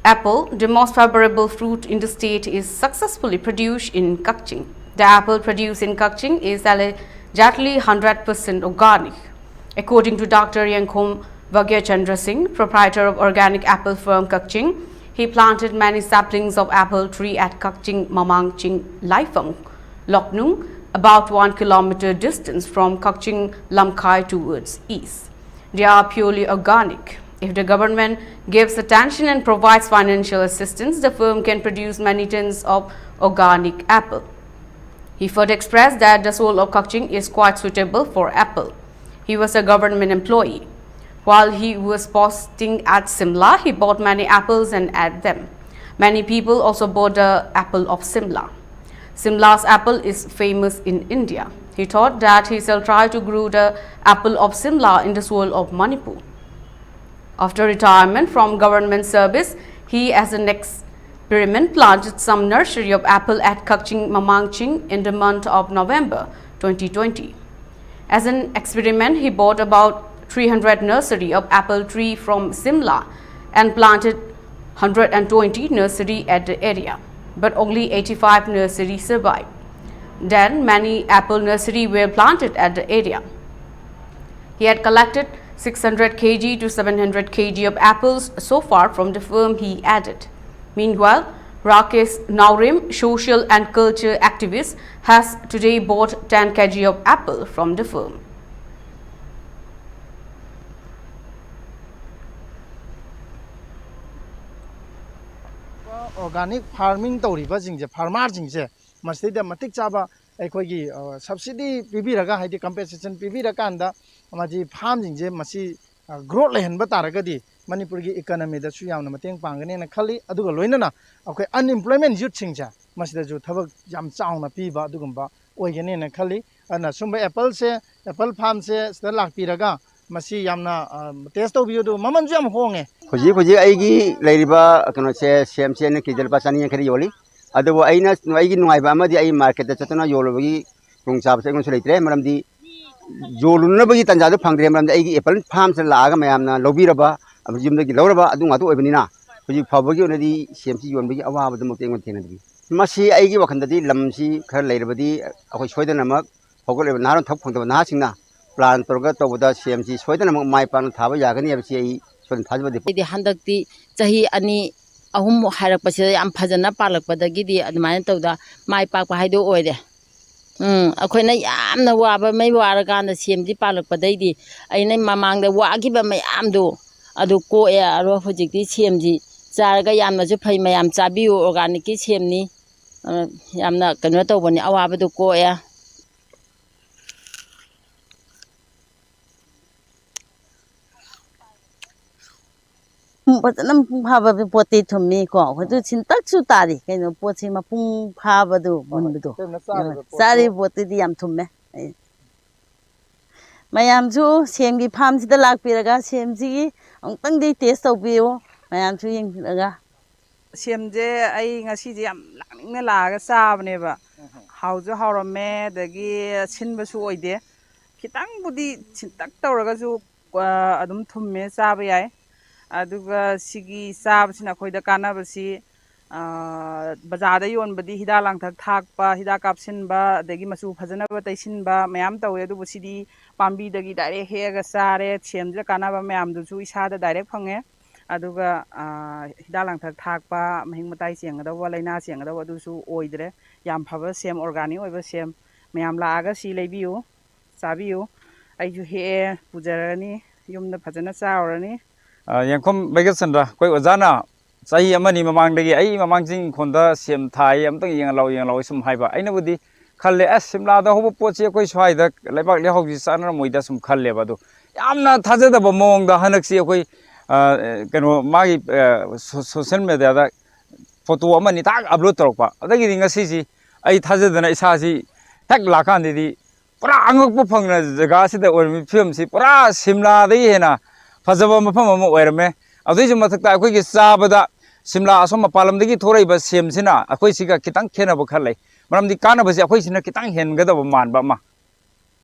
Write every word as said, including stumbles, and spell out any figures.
Apple, the most favorable fruit in the state, is successfully produced in Kakching. The apple produced in Kakching is allegedly one hundred percent organic. According to Doctor Yangkhom Vagyachandra Singh, proprietor of organic apple firm Kakching, he planted many saplings of apple tree at Kakching Mamangching Laifam, Loknung, about one kilometer distance from Kakching Lamkhai towards east. They are purely organic. If the government gives attention and provides financial assistance, the firm can produce many tons of organic apple. He further expressed that the soil of Kakching is quite suitable for apple. He was a government employee. While he was posting at Simla, he bought many apples and ate them. Many people also bought the apple of Simla. Simla's apple is famous in India. He thought that he shall try to grow the apple of Simla in the soil of Manipur. After retirement from government service, he, as an experiment, planted some nursery of apple at Kakching Mamangching in the month of November twenty twenty. As an experiment, he bought about three hundred nursery of apple tree from Simla and planted one hundred twenty nursery at the area, but only eighty-five nursery survived. Then many apple nursery were planted at the area. He had collected six hundred K G to seven hundred K G of apples so far from the firm, he added. Meanwhile, Rakesh Naurim, social and culture activist, has today bought ten K G of apple from the firm. Organic farming ꯇꯧꯔꯤꯕꯁꯤꯡꯁꯦ, ꯐꯥꯔꯃꯔꯁꯤꯡꯁꯦ, ꯃꯁꯤꯗ ꯃꯇꯤꯛ ꯆꯥꯕ ꯑꯩꯈꯣꯏꯒꯤ subsidy ꯄꯤꯕꯤꯔꯒ, ꯍꯥꯏꯗꯤ compensation ꯄꯤꯕꯤꯔꯀꯥꯟꯗ, ꯃꯁꯤ ꯐꯥꯔꯝꯁꯤꯡꯁꯦ ꯃꯁꯤ growth ꯂꯩꯍꯟꯕ ꯇꯥꯔꯒꯗꯤ ꯃꯅꯤꯄꯨꯔꯒꯤ ꯏꯀꯅꯃꯤꯗꯁꯨ ꯌꯥꯝꯅ ꯃꯇꯦꯡ ꯄꯥꯡꯒꯅꯦꯅ ꯈꯜꯂꯤ꯫ ꯑꯗꯨꯒ ꯂꯣꯏꯅꯅ ꯑꯩꯈꯣꯏ ꯑꯟꯑꯦꯝꯄ꯭ꯂꯣꯏꯃꯦꯟ ꯌꯨꯠꯁꯤꯡꯁꯦ ꯃꯁꯤꯗꯁꯨ ꯊꯕꯛ ꯌꯥꯝ ꯆꯥꯎꯅ ꯄꯤꯕ ꯑꯗꯨꯒꯨꯝꯕ ꯑꯣꯏꯒꯅꯦꯅ ꯈꯜꯂꯤ꯫ ꯑꯗꯨꯅ ꯁꯨꯝꯕ ꯑꯦꯄꯜꯁꯦ, ꯑꯦꯄꯜ ꯐꯥꯔꯝꯁꯦ ꯁꯤꯗ ꯂꯥꯛꯄꯤꯔꯒ ꯃꯁꯤ ꯌꯥꯝꯅ ꯇꯦꯁ ꯇꯧꯕꯤꯌꯨ꯫ ꯑꯗꯨꯒ ꯃꯃꯜꯁꯨ ꯌꯥꯝ ꯍꯣꯡꯉꯦ꯫ ꯍꯧꯖꯤꯛ ꯍꯧꯖꯤꯛ ꯑꯩꯒꯤ ꯂꯩꯔꯤꯕ ꯀꯩꯅꯣꯁꯦ, ꯁꯦꯝꯁꯦ ꯑꯩꯅ ꯀꯦꯖꯤꯗ ꯂꯨꯄꯥ ꯆꯅꯤ ꯌꯥꯡꯈꯩꯗ ꯌꯣꯜꯂꯤ꯫ ꯑꯗꯨꯕꯨ ꯑꯩꯅ, ꯑꯩꯒꯤ ꯅꯨꯡꯉꯥꯏꯕ ꯑꯃꯗꯤ ꯑꯩ ꯃꯥꯔꯀꯦꯠꯇ ꯆꯠꯇꯨꯅ ꯌꯣꯜꯂꯨꯕꯒꯤ ꯈꯨꯗꯣꯡꯆꯥꯕꯁꯦ ꯑꯩꯉꯣꯟꯗꯁꯨ ꯂꯩꯇ꯭ꯔꯦ꯫ ꯃꯔꯝꯗꯤ ꯌꯣꯜꯂꯨꯅꯕꯒꯤ ꯇꯥꯟꯖꯥꯗꯨ ꯐꯪꯗ꯭ꯔꯦ꯫ ꯃꯔꯝꯗꯤ ꯑꯩꯒꯤ ꯑꯦꯄꯜ ꯐꯥꯔꯝꯁꯤꯗ ꯂꯥꯛꯑꯒ ꯃꯌꯥꯝꯅ ꯂꯧꯕꯤꯔꯕ, ꯑꯃꯗꯤ ꯌꯨꯝꯗꯒꯤ ꯂꯧꯔꯕ ꯑꯗꯨ ꯉꯥꯛꯇ ꯑꯣꯏꯕꯅꯤꯅ, ꯍꯧꯖꯤꯛ ꯐꯥꯎꯕꯒꯤ ꯑꯣꯏꯅꯗꯤ ꯁꯦꯝꯁꯤ ꯌꯣꯟꯕꯒꯤ ꯑꯋꯥꯕꯗꯨꯃꯛꯇꯤ ꯑꯩꯉꯣꯟꯗ ꯊꯦꯡꯅꯗ꯭ꯔꯤ꯫ ꯃꯁꯤ ꯑꯩꯒꯤ ꯋꯥꯈꯜꯗꯗꯤ ꯂꯝꯁꯤ ꯈꯔ ꯂꯩꯔꯕꯗꯤ ꯑꯩꯈꯣꯏ ꯁꯣꯏꯗꯅꯃꯛ ꯍꯧꯒꯠꯂꯛꯂꯤꯕ ꯅꯍꯥꯔꯣꯟ ꯊꯕꯛ ꯐꯪꯗꯕ ꯅꯍꯥꯁꯤꯡꯅ plan ꯇꯧꯔꯒ ꯇꯧꯕꯗ ꯁꯦꯝꯁꯤ ꯁꯣꯏꯗꯅꯃꯛ ꯃꯥꯏ ꯄꯥꯛꯅ ꯊꯥꯕ ꯌꯥꯒꯅꯤ ꯍꯥꯏꯕꯁꯤ ꯑꯩ ꯁꯣꯏꯗꯅ ꯊꯥꯖꯕꯗꯤ ꯄꯣꯛꯏ꯫ ꯍꯥꯏꯗꯤ ꯍꯟꯗꯛꯇꯤ ꯆꯍꯤ ꯑꯅꯤ ꯑꯍꯨꯝꯃꯨꯛ ꯍꯥꯏꯔꯛꯄꯁꯤꯗ ꯌꯥꯝ ꯐꯖꯅ ꯄꯥꯜꯂꯛꯄꯗꯒꯤꯗꯤ ꯑꯗꯨꯃꯥꯏꯅ ꯇꯧꯗ ꯃꯥꯏ ꯄꯥꯛꯄ ꯍꯥꯏꯗꯣ ꯑꯣꯏꯔꯦ꯫ ꯎꯝ, ꯑꯩꯈꯣꯏꯅ ꯌꯥꯝꯅ ꯋꯥꯕ ꯃꯩ ꯋꯥꯔꯀꯥꯟꯗ ꯁꯦꯝꯁꯤ ꯄꯥꯜꯂꯛꯄꯗꯩꯗꯤ ꯑꯩꯅ ꯃꯃꯥꯡꯗ ꯋꯥꯈꯤꯕ ꯃꯌꯥꯝꯗꯣ ꯑꯗꯨ ꯀꯣꯛꯑꯦ꯫ ꯑꯗꯣ ꯍꯧꯖꯤꯛꯇꯤ ꯁꯦꯝꯁꯤ ꯆꯥꯔꯒ ꯌꯥꯝꯅꯁꯨ ꯐꯩ, ꯃꯌꯥꯝ ꯆꯥꯕꯤꯌꯨ, organicꯀꯤ ꯁꯦꯝꯅꯤ꯫ ꯑ, ꯌꯥꯝꯅ ꯀꯩꯅꯣ ꯇꯧꯕꯅꯤ, ꯑꯋꯥꯕꯗꯣ ꯀꯣꯛꯑꯦ꯫ ꯐꯖꯅ ꯃꯄꯨꯡ ꯐꯥꯕ ꯄꯣꯠꯇꯤ ꯊꯨꯝꯃꯤꯀꯣ꯫ ꯑꯩꯈꯣꯏꯗꯨ ꯁꯤꯟꯇꯛꯁꯨ ꯇꯥꯔꯤ ꯀꯩꯅꯣ, ꯄꯣꯠꯁꯤ ꯃꯄꯨꯡ ꯐꯥꯕꯗꯨ, ꯃꯨꯟꯕꯗꯣ꯫ ꯆꯥꯔꯤꯕ ꯄꯣꯠꯇꯨꯗꯤ ꯌꯥꯝ ꯊꯨꯝꯃꯦ꯫ ꯑꯩ ꯃꯌꯥꯝꯁꯨ ꯁꯦꯝꯒꯤ farmꯁꯤꯗ ꯂꯥꯛꯄꯤꯔꯒ ꯁꯦꯝꯁꯤꯒꯤ ꯑꯃꯨꯛꯇꯪꯗꯤ taste ꯇꯧꯕꯤꯌꯨ꯫ ꯃꯌꯥꯝꯁꯨ ꯌꯦꯡꯕꯤꯔꯒ ꯁꯦꯝꯁꯦ ꯑꯩ ꯉꯁꯤꯁꯦ ꯌꯥꯝ ꯂꯥꯛꯅꯤꯡꯅ ꯂꯥꯛꯑꯒ ꯆꯥꯕꯅꯦꯕ꯫ ꯍꯥꯎꯁꯨ ꯍꯥꯎꯔꯝꯃꯦ, ꯑꯗꯒꯤ ꯁꯤꯟꯕꯁꯨ ꯑꯣꯏꯗꯦ꯫ ꯈꯤꯇꯪꯕꯨꯗꯤ ꯁꯤꯟꯇꯛ ꯇꯧꯔꯒꯁꯨ ꯑꯗꯨꯝ ꯊꯨꯝꯃꯦ, ꯆꯥꯕ ꯌꯥꯏ꯫ ꯑꯗꯨꯒ ꯁꯤꯒꯤ ꯆꯥꯕꯁꯤꯅ ꯑꯩꯈꯣꯏꯗ ꯀꯥꯟꯅꯕꯁꯤ, ꯕꯖꯥꯔꯗ ꯌꯣꯟꯕꯗꯤ ꯍꯤꯗꯥꯛ ꯂꯥꯡꯊꯛ ꯊꯥꯛꯄ, ꯍꯤꯗꯥꯛ ꯀꯥꯞꯁꯤꯟꯕ, ꯑꯗꯒꯤ ꯃꯆꯨ ꯐꯖꯅꯕ ꯇꯩꯁꯤꯟꯕ ꯃꯌꯥꯝ ꯇꯧꯋꯦ꯫ ꯑꯗꯨꯕꯨ ꯁꯤꯗꯤ ꯄꯥꯝꯕꯤꯗꯒꯤ direct ꯍꯦꯛꯑꯒ ꯆꯥꯔꯦ꯫ ꯁꯦꯝꯁꯤꯗ ꯀꯥꯟꯅꯕ ꯃꯌꯥꯝꯗꯨꯁꯨ ꯏꯁꯥꯗ direct ꯐꯪꯉꯦ꯫ ꯑꯗꯨꯒ ꯍꯤꯗꯥꯛ ꯂꯥꯡꯊꯛ ꯊꯥꯛꯄ, ꯃꯍꯤꯛ ꯃꯇꯥꯏ ꯆꯦꯟꯒꯗꯧꯕ, ꯂꯥꯏꯅꯥ ꯆꯦꯟꯒꯗꯧꯕ ꯑꯗꯨꯁꯨ ꯑꯣꯏꯗ꯭ꯔꯦ꯫ ꯌꯥꯝ ꯐꯕ ꯁꯦꯝ, organic ꯑꯣꯏꯕ ꯁꯦꯝ꯫ ꯃꯌꯥꯝ ꯂꯥꯛꯑꯒ ꯁꯤ ꯂꯩꯕꯤꯌꯨ, ꯆꯥꯕꯤꯌꯨ꯫ ꯑꯩꯁꯨ ꯍꯦꯛꯑꯦ, ꯄꯨꯖꯔꯅꯤ, ꯌꯨꯝꯗ ꯐꯖꯅ ꯆꯥꯔꯨꯔꯅꯤ꯫ ꯌꯦꯡꯈꯣꯝ ꯕꯩꯒꯆꯟꯗ꯭ꯔ, ꯑꯩꯈꯣꯏ ꯑꯣꯖꯥꯅ ꯆꯍꯤ ꯑꯃꯅꯤ ꯃꯃꯥꯡꯗꯒꯤ ꯑꯩ ꯃꯃꯥꯡ ꯆꯤꯡ ꯏꯪꯈꯣꯜꯗ ꯁꯦꯝ ꯊꯥꯏ, ꯑꯝꯇꯪ ꯌꯦꯡꯍꯜꯂꯛꯑꯣ, ꯌꯦꯡꯍꯜꯂꯛꯑꯣ ꯁꯨꯝ ꯍꯥꯏꯕ꯫ ꯑꯩꯅꯕꯨꯗꯤ ꯈꯜꯂꯦ, ꯑꯁ, ꯁꯤꯝꯂꯥꯗ ꯍꯧꯕ ꯄꯣꯠꯁꯤ ꯑꯩꯈꯣꯏ ꯁ꯭ꯋꯥꯏꯗ ꯂꯩꯕꯥꯛ ꯂꯩꯍꯥꯎꯁꯤ ꯆꯥꯟꯅꯔꯝꯃꯣꯏꯗ ꯁꯨꯝ ꯈꯜꯂꯦꯕ꯫ ꯑꯗꯣ ꯌꯥꯝꯅ ꯊꯥꯖꯗꯕ ꯃꯑꯣꯡꯗ ꯍꯟꯗꯛꯁꯤ ꯑꯩꯈꯣꯏ, ꯑ, ꯀꯩꯅꯣ, ꯃꯥꯒꯤ, ꯑ, ꯁꯣ-, social mediaꯗ photo ꯑꯃꯅꯤ ꯇꯥꯛ upload ꯇꯧꯔꯛꯄ꯫ ꯑꯗꯒꯤꯗꯤ ꯉꯁꯤꯁꯤ ꯑꯩ ꯊꯥꯖꯗꯅ ꯏꯁꯥꯁꯤ ꯍꯦꯛ ꯂꯥꯛꯀꯥꯟꯗꯗꯤ ꯄꯨꯔꯥ ꯑꯉꯛꯄ ꯐꯪꯅ ꯖꯒꯥꯁꯤꯗ ꯑꯣꯏꯔꯝꯃꯤ ꯐꯤꯕꯝꯁꯤ ꯄꯨꯔꯥ ꯁꯤꯝꯂꯥꯗꯒꯤ ꯍꯦꯟꯅ ꯐꯖꯕ ꯃꯐꯝ ꯑꯃ ꯑꯣꯏꯔꯝꯃꯦ꯫ ꯑꯗꯨꯒꯤꯁꯨ ꯃꯊꯛꯇ ꯑꯩꯈꯣꯏꯒꯤ ꯆꯥꯕꯗ ꯁꯤꯝꯂꯥ ꯑꯁꯣꯝ ꯃꯄꯥꯟ ꯂꯝꯗꯒꯤ ꯊꯣꯔꯛꯏꯕ ꯁꯦꯝꯁꯤꯅ ꯑꯩꯈꯣꯏ ꯁꯤꯒ ꯈꯤꯇꯪ ꯈꯦꯠꯅꯕ ꯈꯔ ꯂꯩ꯫ ꯃꯔꯝꯗꯤ ꯀꯥꯟꯅꯕꯁꯦ ꯑꯩꯈꯣꯏ ꯁꯤꯅ ꯈꯤꯇꯪ ꯍꯦꯟꯒꯗꯕ ꯃꯥꯟꯕ ꯑꯃ꯫